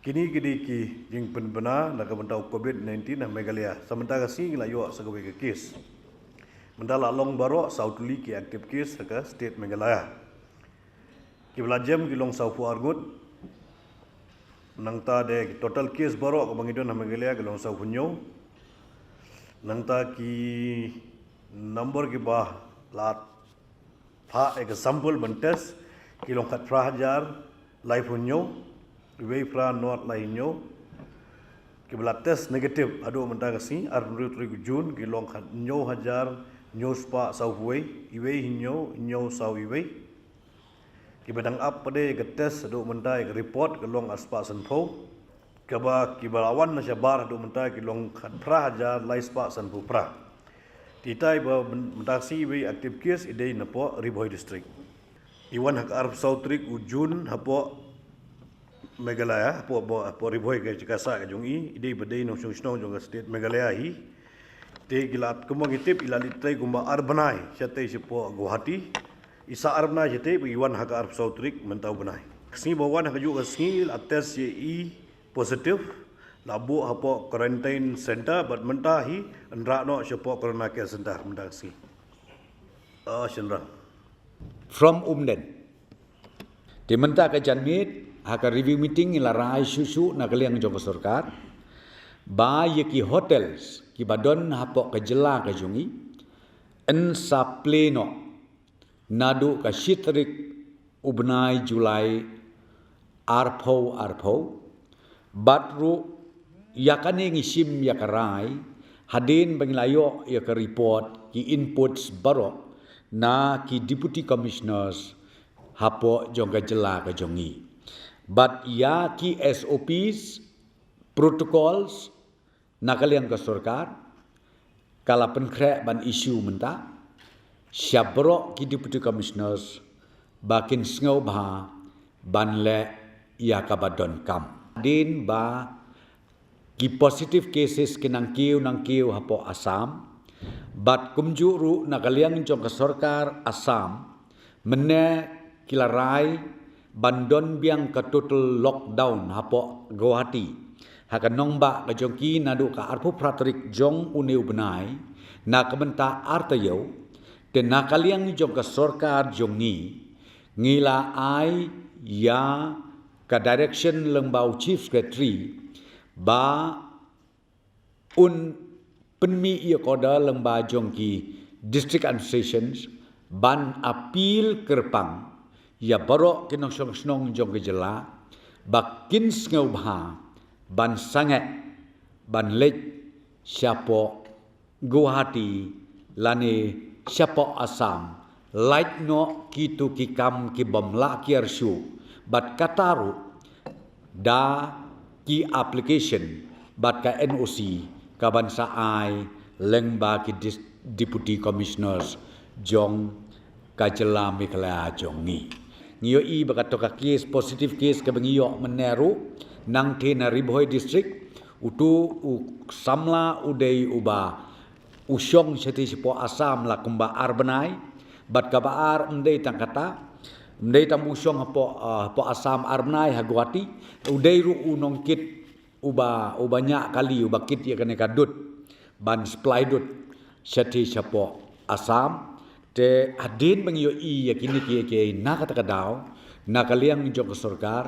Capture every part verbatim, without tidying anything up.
Kini ki dei ki jingpynbna na ka bynta u covid nineteen ha Meghalaya. Sa mynta ka sngi la ïoh sa kawei ka case. Mynta la long baroh saw tylli ki active case ha ka state Meghalaya. Kiba la jem ki long sawphew arngut. Nangta de ki total case baroh kaba ngi don ha Meghalaya ki long sawphew hynñiew. Nangta ki number kiba la phah ïa ka sample ban test ki long khatphra hajar laiphew hynñiew, iwei phra nod laihynñiew. Kiba la test negative haduh mynta ka sngi, arphew hynriew tarik Jun, ki long khathynñiew hajar hynñiew spah sawphew wei, iwei hynñiew hynñiew saw iwei. Kiba dang ap pat de ïa ka test haduh mynta ïa ka report ki long arspah sanphew. Kaba kiba la wan na shabar haduh mynta ki long khatphra hajar laispah sanphew phra. Te ita iba mynta ka sngi iwei active case i dei napoh Ri Bhoi District. I wan ha ka arphew saw tarik u Jun hapoh Meghalaya, hapoh, hapoh, hapoh Ri Bhoi ka jaka sah ka jong i, i dei ba dei nongshong shnong jong ka state Meghalaya hi. Te ki la kumba ngi tip i la leit trei kumba ar bnai shatei shapoh Guwahati. I sah ar bnai shatei ba i wan ha ka arphew saw tarik mynta u bnai. Ka sngi ba wan ha kajuh ka sngi la test ïa i positive, la buh hapoh quarantine center bad mynta hi yn rah noh shapoh corona care center mynta ka sngi. Ah, shynrang. From Umden. Te mynta ka janmiet ha ka review meeting i la rai shuh shuh na ka liang jong ka sorkar ba ïa ki hotels kiba don hapoh ka jylla ka jong i yn sa plie noh naduh ka shi tarik u bnai July arphew arphew. Bad ruh ïa kane ngi shim ïa ka rai hadien ba ngi la ïoh ïa ka report, ki inputs baroh na ki deputy commissioners hapoh jong ka jylla ka jong i. Bad ïa ki S O Ps, protocols na ka liang ka sorkar ka la pynkhreh ban issue mynta sha baroh ki deputy commissioners ba kin sngewbha ban leh ïa kaba donkam. Hadien ba ki positive cases ki nang kiew nang kiew hapoh Assam, bad kumjuh ruh na ka liang jong ka sorkar Assam mynne ki la rai ban don biang ka total lockdown hapoh Guwahati ha ka nongbah ka jong ki naduh ka arphew phra tarik jong une u bnai na ka bynta ar taïew. Te na ka liang jong ka sorkar jong ngi, ngi la ai ïa ka direction lyngba u Chief Secretary ba un pynmih ïa ka order lyngba jong ki district administrations ban appeal kyrpang ïa baroh ki nongshong shnong jong ka jylla ba kin sngewbha ban sangeh ban leit shapoh Guwahati lane shapoh Assam, lait noh kito ki kam ki bym lah kiar shuh bad kata ruh da ki application bad ka N O C ka ban sa ai lyngba ki dis- deputy commissioners jong ka jylla Meghalaya jong ngi. Ngi ïohi ba kato ka case, positive case kaba ngi ïoh mynne ruh nangtei na Ri Bhoi District, uto u samla u dei uba u shong shatei shapoh Assam la kumba ar bnai, bad kaba ar ym dei tang kata, ym dei tang u shong hapoh, ah, hapoh Assam ar bnai ha Guwahati, u dei ruh u nongkit uba, uba ñiah kali, uba kit ïa kane ka dud ban supply dud shatei shapoh Assam. Te hadien ba ngi ïohi ïa kine kiei kiei na kata ka daw, na ka liang jong ka sorkar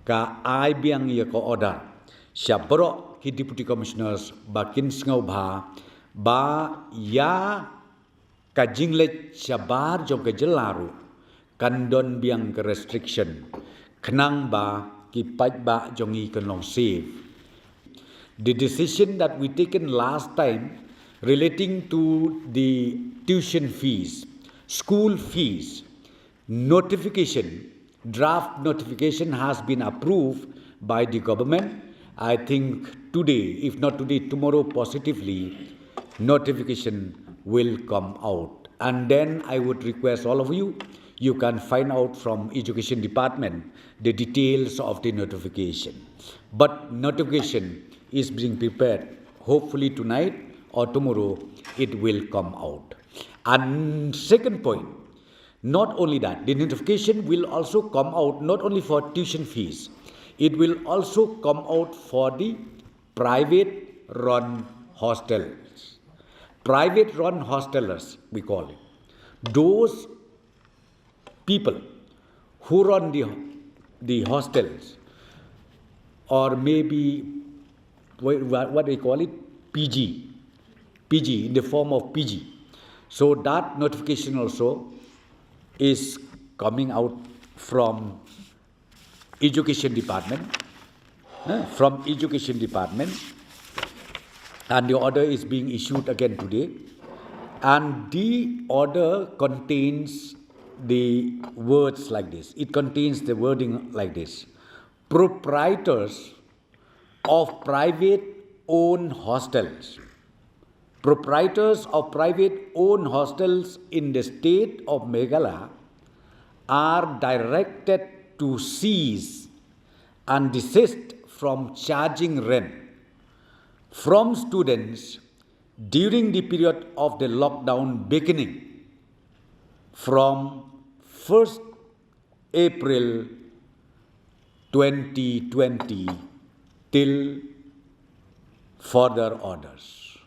ka ai biang ïa ka order sha baroh ki deputy commissioners ba kin sngewbha ba ïa ka jingleit shabar jong ka jylla ruh kan don biang ka restriction khnang ba ki paidbah jong ngi kan long safe. The decision that we taken last time relating to the tuition fees, school fees, notification, draft notification has been approved by the government. I think today, if not today, tomorrow positively, notification will come out. And then I would request all of you, you can find out from education department the details of the notification. But notification is being prepared. Hopefully tonight or tomorrow it will come out. And second point, not only that, the notification will also come out not only for tuition fees. It will also come out for the private run hostels. Private run hostelers, we call it. Those people who run the, the hostels, or maybe what, what they call it, P G, P G, in the form of P G. So that notification also is coming out from education department, eh, from education department, and the order is being issued again today. And the order contains the words like this. It contains the wording like this: proprietors of private owned hostels. Proprietors of private owned hostels in the state of Meghalaya are directed to cease and desist from charging rent from students during the period of the lockdown, beginning from first April twenty twenty till further orders.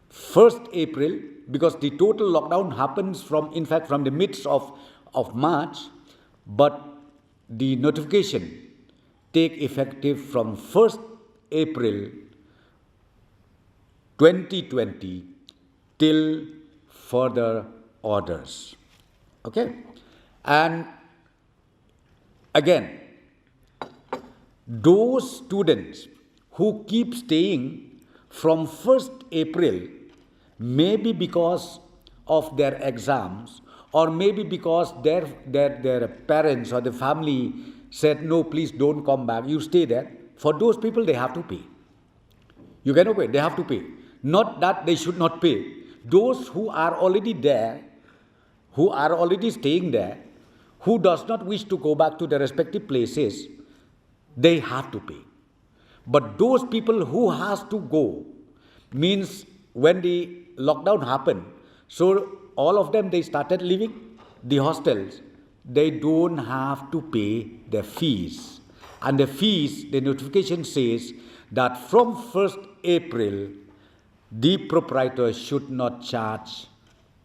First April, because the total lockdown happens from, in fact, from the midst of, of March, but the notification take effective from first April twenty twenty till further orders. Okay? And again, those students who keep staying from first April, maybe because of their exams, or maybe because their, their, their parents or the family said, "No, please don't come back, you stay there." For those people, they have to pay. You cannot pay, they have to pay. Not that they should not pay. Those who are already there, who are already staying there, who does not wish to go back to their respective places, they have to pay. But those people who has to go, means when the lockdown happened, so all of them, they started leaving the hostels. They don't have to pay the fees. And the fees, the notification says that from first April, the proprietor should not charge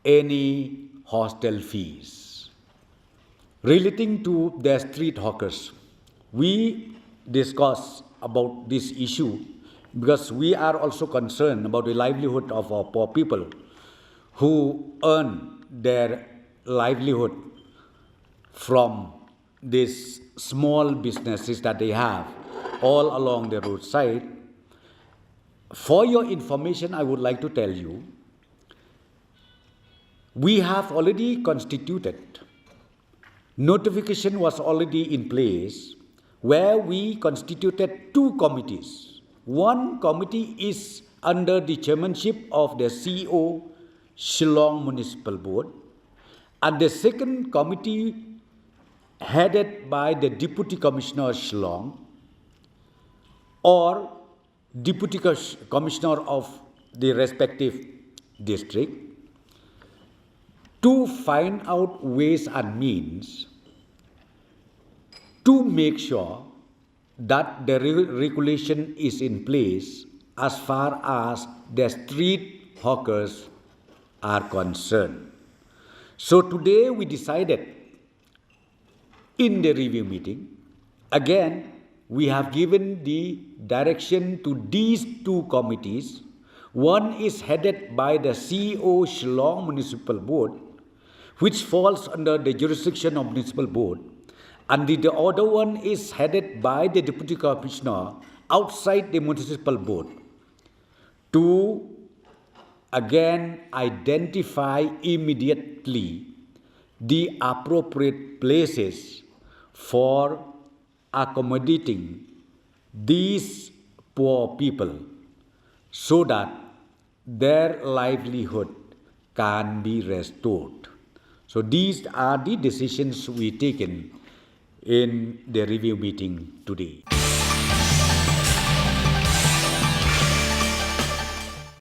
any hostel fees. Relating to the street hawkers, we discuss about this issue because we are also concerned about the livelihood of our poor people who earn their livelihood from these small businesses that they have all along the roadside. For your information, I would like to tell you, we have already constituted, notification was already in place, where we constituted two committees. One committee is under the chairmanship of the C E O, Shillong Municipal Board, and the second committee headed by the Deputy Commissioner, Shillong, or Deputy Commis-, Commissioner of the respective district, to find out ways and means to make sure that the re-, regulation is in place as far as the street hawkers are concerned. So today we decided in the review meeting, again, we have given the direction to these two committees. One is headed by the C E O, Shillong Municipal Board, which falls under the jurisdiction of Municipal Board, and the, the other one is headed by the Deputy Commissioner outside the Municipal Board, to again identify immediately the appropriate places for accommodating these poor people so that their livelihood can be restored. So these are the decisions we taken in the review meeting today.